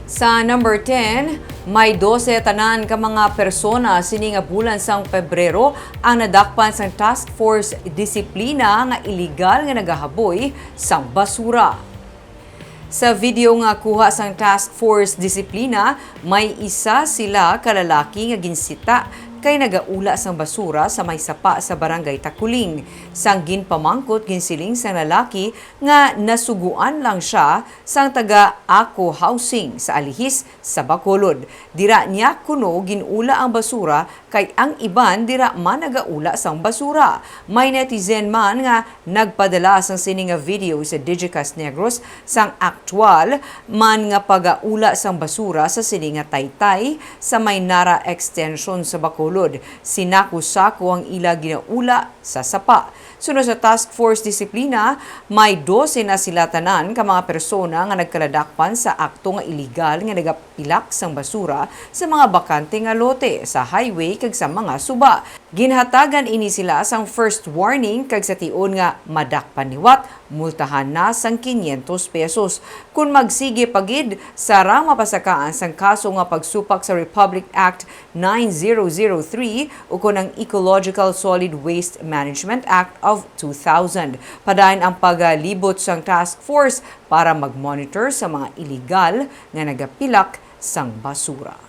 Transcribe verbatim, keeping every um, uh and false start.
Sa number ten, may dose tanan ka mga persona sini nga bulan sang Pebrero ang nadakpan sang Task Force Disiplina nga iligal nga nagahaboy sang basura. Sa video nga kuha sang Task Force Disiplina, may isa sila ka lalaki nga ginsita kay nagaula sang basura sa may sapa sa Barangay Taculing. Sang ginpamangkot, ginsiling sang lalaki nga nasuguan lang siya sang taga Ako Housing sa Alihis sa Bacolod. Dira niya kuno ginula ang basura kay ang iban dira man nagaula sang basura. May netizen man nga nagpadala sang sini nga video sa Digicast Negros sang aktual man nga pagaula sang basura sa sini nga taytay sa may Nara Extension sa Bacolod. Sinako-sako ang ila ginaula sa sapa. Suno sa Task Force Disiplina, may dose na sila tanan ka mga persona nga nagkaladakpan sa akto nga iligal nga nagapilak sang basura sa mga bakante nga lote sa highway kag sa mga suba. Ginhatagan ini sila sang first warning kag sa tion nga madakpan liwat, multahan na sang quinientos pesos. Kon magsige pa gid, sarang mapasakaan sang kaso nga pagsupak sa Republic Act nine zero zero three ukon ang Ecological Solid Waste Management Act of two thousand. Padayon ang pagalibot sang task force para mag-monitor sa mga iligal nga nagapilak sang basura.